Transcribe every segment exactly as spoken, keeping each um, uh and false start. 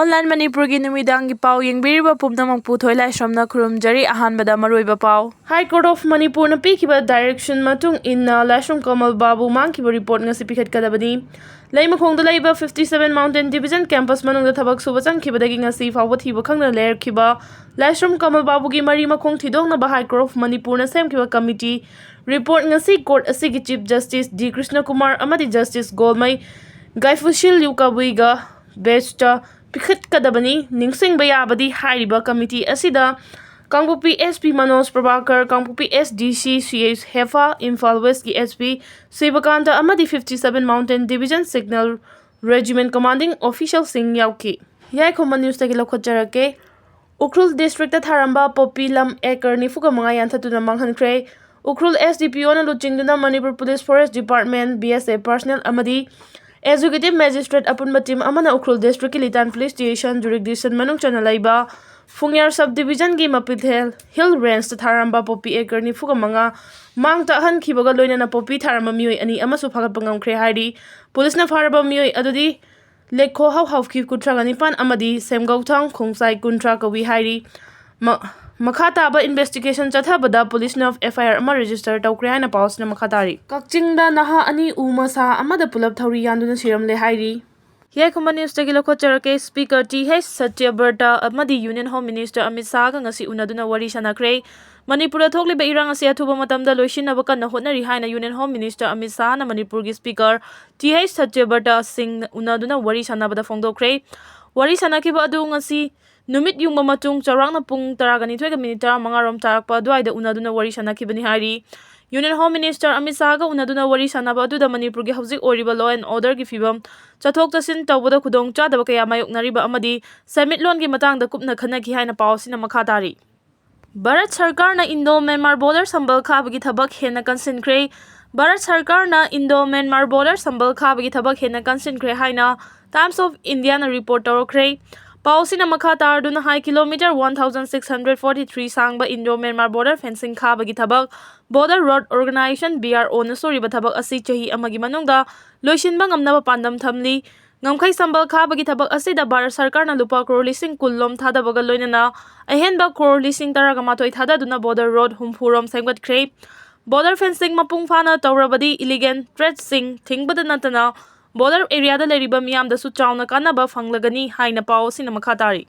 Online ꯃꯅꯤꯄꯨꯔꯒꯤ ꯅꯨꯃꯤꯗꯥꯡꯒꯤ ꯄꯥꯎ ꯌꯦꯡꯕꯤꯔꯤꯕ ꯄꯨꯝꯅꯃꯛꯄꯨ ꯊꯣꯏ ꯂꯥꯏꯁ꯭ꯔꯝꯅ ꯈꯨꯔꯨꯝꯖꯔꯤ꯫ ꯑꯍꯥꯟꯕꯗ ꯃꯔꯨꯑꯣꯏꯕ ꯄꯥꯎ꯫ High Court of ꯃꯅꯤꯄꯨꯔꯅ ꯄꯤꯈꯤꯕ direction ꯃꯇꯨꯡ ꯏꯟꯅ ꯂꯥꯏꯁ꯭ꯔꯝ ꯀꯃꯜ ꯕꯥꯕꯨ ꯃꯥꯡꯈꯤꯕ report ꯉꯁꯤ ꯄꯤꯈꯠꯀꯗꯕꯅꯤ꯫ ꯂꯩꯃꯈꯣꯡꯗ ꯂꯩꯕ fifty seven Mountain Division campus ꯃꯅꯨꯡꯗ ꯊꯕꯛ ꯁꯨꯕ ꯆꯪꯈꯤꯕꯗꯒꯤ ꯉꯁꯤ ꯐꯥꯎꯕ ꯊꯤꯕ ꯈꯪꯗꯅ ꯂꯩꯔꯛꯈꯤꯕ ꯂꯥꯏꯁ꯭ꯔꯝ ꯀꯃꯜ ꯕꯥꯕꯨꯒꯤ ꯃꯔꯤ ꯃꯈꯣꯡ ꯊꯤꯗꯣꯛꯅꯕ High Court of ꯃꯅꯤꯄꯨꯔꯅ ꯁꯦꯝꯈꯤꯕ committee report ꯉꯁꯤ court ꯑꯁꯤꯒꯤ Chief Justice ꯗꯤ ꯀ꯭ꯔꯤꯁꯅ ꯀꯨꯃꯥꯔ ꯑꯃꯗꯤ Justice ꯒꯣꯜꯃꯩ ꯒꯥꯏꯐꯨꯁꯤꯜ ꯌꯨ ꯀꯕꯨꯏꯒ bench ꯇ ꯄꯤꯈꯠꯀꯗꯕꯅꯤ꯫ ꯅꯤꯡꯁꯤꯡꯕ ꯌꯥꯕꯗꯤ ꯍꯥꯏꯔꯤꯕ committee ꯑꯁꯤꯗ ꯀꯥꯡꯄꯣꯛꯄꯤ SP ꯃꯅꯣꯖ ꯄ꯭ꯔꯚꯥꯀꯔ, ꯀꯥꯡꯄꯣꯛꯄꯤ SDC ꯁꯤꯑꯦꯁ ꯍꯦꯐꯥ, ꯏꯝꯐꯥꯜ West ꯀꯤ SP ꯁꯤꯕꯀꯥꯟꯇ ꯑꯃꯗꯤ fifty seven Mountain Division Signal Regiment commanding official ꯁꯤꯡ ꯌꯥꯎꯈꯤ꯫ ꯌꯥꯏꯈꯣꯝꯕ news ꯇꯒꯤ ꯂꯧꯈꯠꯆꯔꯛꯀꯦ꯫ ꯎꯈ꯭ꯔꯨꯜ district ꯇ ꯊꯥꯔꯝꯕ poppy ꯂꯝ acre ꯅꯤꯐꯨꯒ ꯃꯉꯥ ꯌꯥꯟꯊꯠꯇꯨꯅ ꯃꯥꯡꯍꯟꯈ꯭ꯔꯦ꯫ ꯎꯈ꯭ꯔꯨꯜ SDPO ꯅ ꯂꯨꯆꯤꯡꯗꯨꯅ Manipur Police, Forest Department, BSF personnel ꯑꯃꯗꯤ Executive Magistrate ꯑꯄꯨꯟꯕ team ꯑꯃꯅ ꯎꯈ꯭ꯔꯨꯜ district ꯀꯤ ꯂꯤꯇꯥꯟ police station jurisdiction ꯃꯅꯨꯡ ꯆꯟꯅ ꯂꯩꯕ ꯐꯨꯡꯌꯥꯔ sub division ꯒꯤ ꯃꯄꯤꯊꯦꯜ Hill Range ꯇ ꯊꯥꯔꯝꯕ poppy acre ꯅꯤꯐꯨꯒ ꯃꯉꯥ ꯃꯥꯡ ꯇꯥꯛꯍꯟꯈꯤꯕꯒ ꯂꯣꯏꯅꯅ poppy ꯊꯥꯔꯝꯕ ꯃꯤꯑꯣꯏ ꯑꯅꯤ ꯑꯃꯁꯨ ꯐꯥꯒꯠꯄ ꯉꯝꯈ꯭ꯔꯦ ꯍꯥꯏꯔꯤ꯫ Police ꯅ ꯐꯥꯔꯕ ꯃꯤꯑꯣꯏ ꯑꯗꯨꯗꯤ ꯂꯦꯛꯈꯣꯍꯥꯎ ꯍꯥꯎꯀꯤ ꯀꯨꯟꯊ꯭ꯔꯥꯒ ꯅꯤꯄꯥꯟ ꯑꯃꯗꯤ ꯁꯦꯝꯒꯧꯊꯥꯡ ꯈꯣꯡꯁꯥꯏ ꯀꯨꯟꯊ꯭ꯔꯥ ꯀꯧꯏ ꯍꯥꯏꯔꯤ꯫ ꯃ-, ꯃꯈꯥ ꯇꯥꯕ investigation ꯆꯠꯊꯕꯗ police ꯅ FIR ꯑꯃ register ꯇꯧꯈ꯭ꯔꯦ ꯍꯥꯏꯅ ꯄꯥꯎ ꯑꯁꯤꯅ ꯃꯈꯥ ꯇꯥꯔꯤ꯫ ꯀꯛꯆꯤꯡꯗ ꯅꯍꯥ ꯑꯅꯤ ꯎ ꯃꯁꯥ ꯑꯃꯗ ꯄꯨꯂꯞ ꯊꯧꯔꯤ ꯌꯥꯟꯗꯨꯅ ꯁꯤꯔꯝꯂꯦ ꯍꯥꯏꯔꯤ꯫ ꯌꯥꯏꯈꯣꯝꯕ news ꯇꯒꯤ ꯂꯧꯈꯠꯆꯔꯛꯀꯦ꯫ Speaker ꯇꯤ ꯑꯩꯆ ꯁꯇ꯭ꯌꯕ꯭ꯔꯇ ꯑꯃꯗꯤ Union Home Minister ꯑꯃꯤꯠ ꯁꯥꯍꯒ ꯉꯁꯤ ꯎꯅꯗꯨꯅ ꯋꯥꯔꯤ ꯁꯥꯟꯅꯈ꯭ꯔꯦ꯫ ꯃꯅꯤꯄꯨꯔꯗ ꯊꯣꯛꯂꯤꯕ ꯏꯔꯥꯡ ꯑꯁꯤ ꯑꯊꯨꯕ ꯃꯇꯝꯗ ꯂꯣꯏꯁꯤꯟꯅꯕ ꯀꯟꯅ ꯍꯣꯠꯅꯔꯤ ꯍꯥꯏꯅ Union Home Minister ꯑꯃꯤꯠ ꯁꯥꯍꯅ ꯃꯅꯤꯄꯨꯔꯒꯤ Speaker ꯇꯤ ꯑꯩꯆ ꯁꯇ꯭ꯌꯕ꯭ꯔꯇ ꯁꯤꯡ ꯎꯅꯗꯨꯅ ꯋꯥꯔꯤ ꯁꯥꯟꯅꯕꯗ ꯐꯣꯡꯗꯣꯛꯈ꯭ꯔꯦ꯫ ꯋꯥꯔꯤ ꯁꯥꯟꯅꯈꯤꯕ ꯑꯗꯨ ꯉꯁꯤ ꯅꯨꯃꯤꯠ ꯌꯨꯡꯕ ꯃꯇꯨꯡ ꯆꯥꯎꯔꯥꯛꯅ ꯄꯨꯡ ꯇꯔꯥꯒ ꯅꯤꯊꯣꯏꯒ ꯃꯤꯅꯤꯠ ꯇꯔꯥꯃꯉꯥ ꯔꯣꯝ ꯇꯥꯔꯛꯄ ꯑꯗꯨꯋꯥꯏꯗ ꯎꯅꯗꯨꯅ ꯋꯥꯔꯤ ꯁꯥꯟꯅꯈꯤꯕꯅꯤ ꯍꯥꯏꯔꯤ꯫ Union Home Minister ꯑꯃꯤꯠ ꯁꯥꯍꯒ ꯎꯅꯗꯨꯅ ꯋꯥꯔꯤ ꯁꯥꯟꯅꯕ ꯑꯗꯨꯗ ꯃꯅꯤꯄꯨꯔꯒꯤ ꯍꯧꯖꯤꯛ ꯑꯣꯏꯔꯤꯕ law and order ꯒꯤ ꯐꯤꯕꯝ, ꯆꯠꯊꯣꯛ ꯆꯠꯁꯤꯟ ꯇꯧꯕꯗ ꯈꯨꯗꯣꯡꯆꯥꯗꯕ ꯀꯌꯥ ꯃꯥꯌꯣꯛꯅꯔꯤꯕ ꯑꯃꯗꯤ ꯁꯦꯟꯃꯤꯠꯂꯣꯟꯒꯤ ꯃꯇꯥꯡꯗ ꯀꯨꯞꯅ ꯈꯟꯅꯈꯤ ꯍꯥꯏꯅ ꯄꯥꯎ ꯑꯁꯤꯅ ꯃꯈꯥ ꯇꯥꯔꯤ꯫ ꯚꯥꯔꯠ ꯁꯔꯀꯥꯔꯅ Indo Myanmar border ꯁꯝꯕꯜ ꯈꯥꯕꯒꯤ ꯊꯕꯛ ꯍꯦꯟꯅ ꯀꯟꯁꯤꯟꯈ꯭ꯔꯦ꯫ ꯚꯥꯔꯠ ꯁꯔꯀꯥꯔꯅ Indo Myanmar border ꯁꯝꯕꯜ ꯈꯥꯕꯒꯤ ꯊꯕꯛ ꯍꯦꯟꯅ ꯀꯟꯁꯤꯟꯈ꯭ꯔꯦ ꯍꯥꯏꯅ Times of India ꯅ report ꯇꯧꯔꯛꯈ꯭ꯔꯦ꯫ ꯄꯥꯎ ꯑꯁꯤꯅ ꯃꯈꯥ ꯇꯥꯔꯗꯨꯅ ꯍꯥꯏ, kilometer one thousand six hundred forty three ꯁꯥꯡꯕ Indo Myanmar border fencing ꯈꯥꯕꯒꯤ ꯊꯕꯛ Border Road Organisation, B R O ꯅ ꯁꯨꯔꯤꯕ ꯊꯕꯛ ꯑꯁꯤ ꯆꯍꯤ ꯑꯃꯒꯤ ꯃꯅꯨꯡꯗ ꯂꯣꯏꯁꯤꯟꯕ ꯉꯝꯅꯕ ꯄꯥꯟꯗꯝ ꯊꯝꯂꯤ꯫ ꯉꯝꯈꯩ ꯁꯝꯕꯜ ꯈꯥꯕꯒꯤ ꯊꯕꯛ ꯑꯁꯤꯗ ꯚꯥꯔꯠ ꯁꯔꯀꯥꯔꯅ ꯂꯨꯄꯥ ꯀ꯭ꯔꯣꯔ ꯂꯤꯁꯤꯡ ꯀꯨꯟ ꯂꯣꯝ ꯊꯥꯗꯕꯒ ꯂꯣꯏꯅꯅ ꯑꯍꯦꯟꯕ ꯀ꯭ꯔꯣꯔ ꯂꯤꯁꯤꯡ ꯇꯔꯥꯒ ꯃꯥꯊꯣꯏ ꯊꯥꯗꯗꯨꯅ ꯕꯣꯔꯗꯔ ꯔꯣꯗ ꯍꯨꯝꯐꯨ ꯔꯣꯝ ꯁꯦꯝꯒꯠꯈ꯭ꯔꯦ꯫ ꯕꯣꯔꯗꯔ ꯐꯦꯟꯁꯤꯡ ꯃꯄꯨꯡ ꯐꯥꯅ ꯇꯧꯔꯕꯗꯤ ꯏꯂꯤꯒꯦꯜ ꯇ꯭ꯔꯦꯗꯁꯤꯡ ꯊꯤꯡꯕꯗ ꯅꯠꯇꯅ ꯕꯣꯔꯗꯔ ꯑꯦꯔꯤꯌꯥꯗ ꯂꯩꯔꯤꯕ ꯃꯤꯌꯥꯝꯗꯁꯨ ꯆꯥꯎꯅ ꯀꯥꯟꯅꯕ ꯐꯪꯂꯒꯅꯤ ꯍꯥꯏꯅ ꯄꯥꯎ ꯑꯁꯤꯅ ꯃꯈꯥ ꯇꯥꯔꯤ꯫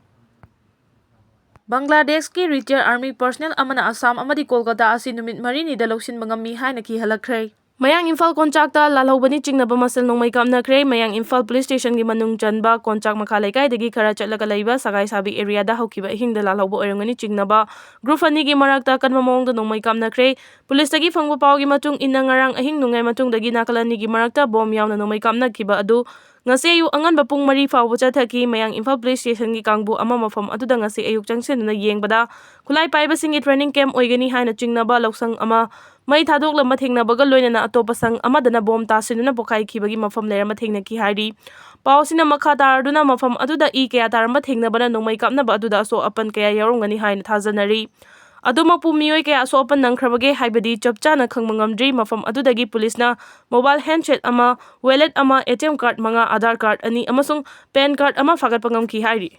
ꯕꯪꯒ꯭ꯂꯥꯗꯦꯁꯀꯤ ꯔꯤꯇꯥꯌꯔ ꯑꯥꯔꯃꯤ ꯄꯔꯁꯅꯦꯜ ꯑꯃꯅ ꯑꯁꯥꯝ ꯑꯃꯗꯤ ꯀꯣꯜꯀꯇꯥ ꯑꯁꯤ ꯅꯨꯃꯤꯠ ꯃꯔꯤꯅꯤꯗ ꯂꯧꯁꯤꯟꯕ ꯉꯝꯃꯤ ꯍꯥꯏꯅ ꯀꯤꯍꯜꯂꯛꯈ꯭ꯔꯦ꯫ ꯃꯌꯥꯡ ꯏꯝꯐꯥꯜ ꯀꯣꯟꯆꯥꯛꯇ ꯂꯥꯜꯍꯧꯕꯅꯤ ꯆꯤꯡꯅꯕ ꯃꯁꯦꯜ ꯅꯣꯡꯃꯩ ꯀꯥꯞꯅꯈ꯭ꯔꯦ꯫ ꯃꯌꯥꯡ ꯏꯝꯐꯥꯜ ꯄꯨꯂꯤꯁ ꯁ꯭ꯇꯦꯁꯟꯒꯤ ꯃꯅꯨꯡ ꯆꯟꯕ ꯀꯣꯟꯆꯥꯛ ꯃꯈꯥ ꯂꯩꯀꯥꯏꯗꯒꯤ ꯈꯔ ꯆꯠꯂꯒ ꯂꯩꯕ ꯁꯒꯥꯏ ꯁꯥꯕꯤ ꯑꯦꯔꯤꯌꯥꯗ ꯍꯧꯈꯤꯕ ꯑꯍꯤꯡꯗ ꯂꯥꯜꯍꯧꯕ ꯑꯣꯏꯔꯝꯒꯅꯤ ꯆꯤꯡꯅꯕ ꯒ꯭ꯔꯨꯞ ꯑꯅꯤꯒꯤ ꯃꯔꯛꯇ ꯑꯀꯟꯕ ꯃꯑꯣꯡꯗ ꯅꯣꯡꯃꯩ ꯀꯥꯞꯅꯈ꯭ꯔꯦ꯫ ꯄꯨꯂꯤꯁꯇꯒꯤ ꯐꯪꯕ ꯄꯥꯎꯒꯤ ꯃꯇꯨꯡ ꯏꯟꯅ, ꯉꯔꯥꯡ ꯑꯍꯤꯡ ꯅꯣꯡꯌꯥꯏ ꯃꯇꯨꯡꯗꯒꯤ ꯅꯥꯀꯜ ꯑꯅꯤꯒꯤ ꯃꯔꯛꯇ ꯕꯣꯝ ꯌꯥꯎꯅ ꯅꯣꯡꯃꯩ ꯀꯥꯞꯅꯈꯤꯕ ꯑꯗꯨ ꯉꯁꯤ ꯑꯌꯨꯛ ꯑꯉꯟꯕ ꯄꯨꯡ ꯃꯔꯤ ꯐꯥꯎꯕ ꯆꯠꯊꯈꯤ꯫ ꯃꯌꯥꯡ ꯏꯝꯐꯥꯜ ꯄꯨꯂꯤꯁ ꯁ꯭ꯇꯦꯁꯟꯒꯤ ꯀꯥꯡꯕꯨ ꯑꯃ ꯃꯐꯝ ꯑꯗꯨꯗ ꯉꯁꯤ ꯑꯌꯨꯛ ꯆꯪꯁꯤꯟꯗꯨꯅ ꯌꯦꯡꯕꯗ, ꯈꯨꯠꯂꯥꯏ ꯄꯥꯏꯕꯁꯤꯡꯒꯤ ꯇ꯭ꯔꯦꯅꯤꯡ ꯀꯦꯝꯞ ꯑꯣꯏꯒꯅꯤ ꯍꯥꯏꯅ ꯆꯤꯡꯅꯕ ꯂꯧꯁꯪ ꯑꯃ ꯃꯩ ꯊꯥꯗꯣꯛꯂꯝꯕ ꯊꯦꯡꯅꯕꯒ ꯂꯣꯏꯅꯅ ꯑꯇꯣꯞꯄ ꯁꯪ ꯑꯃꯗꯅ ꯕꯣꯝ ꯇꯥꯁꯤꯟꯗꯨꯅ ꯄꯣꯈꯥꯏꯈꯤꯕꯒꯤ ꯃꯐꯝ ꯂꯩꯔꯝꯕ ꯊꯦꯡꯅꯈꯤ ꯍꯥꯏꯔꯤ꯫ ꯄꯥꯎ ꯑꯁꯤꯅ ꯃꯈꯥ ꯇꯥꯔꯗꯨꯅ, ꯃꯐꯝ ꯑꯗꯨꯗ ꯏ ꯀꯌꯥ ꯇꯥꯔꯝꯕ ꯊꯦꯡꯅꯕꯅ ꯅꯣꯡꯃꯩ ꯀꯥꯞꯅꯕ ꯑꯗꯨꯗ ꯑꯁꯣꯛ ꯑꯄꯟ ꯀꯌꯥ ꯌꯥꯎꯔꯝꯒꯅꯤ ꯍꯥꯏꯅ ꯊꯥꯖꯅꯔꯤ꯫ ꯑꯗꯨꯃꯛꯄꯨ ꯃꯤꯑꯣꯏ ꯀꯌꯥ ꯑꯁꯣꯛ ꯑꯄꯟ ꯅꯪꯈ꯭ꯔꯕꯒꯦ ꯍꯥꯏꯕꯗꯤ ꯆꯞ ꯆꯥꯅ ꯈꯪꯕ ꯉꯝꯗ꯭ꯔꯤ꯫ ꯃꯐꯝ ꯑꯗꯨꯗꯒꯤ ꯄꯨꯂꯤꯁꯅ ꯃꯣꯕꯥꯏꯜ ꯍꯦꯟꯁꯦꯠ ꯑꯃ, ꯋꯦꯂꯦꯠ ꯑꯃ, ꯑꯦ ꯇꯤ ꯑꯦꯝ ꯀꯥꯔꯗ ꯃꯉꯥ, ꯑꯥꯙꯥꯔ ꯀꯥꯔꯗ ꯑꯅꯤ ꯑꯃꯁꯨꯡ ꯄꯦꯟ ꯀꯥꯔꯗ ꯑꯃ ꯐꯥꯒꯠꯄ ꯉꯝꯈꯤ ꯍꯥꯏꯔꯤ꯫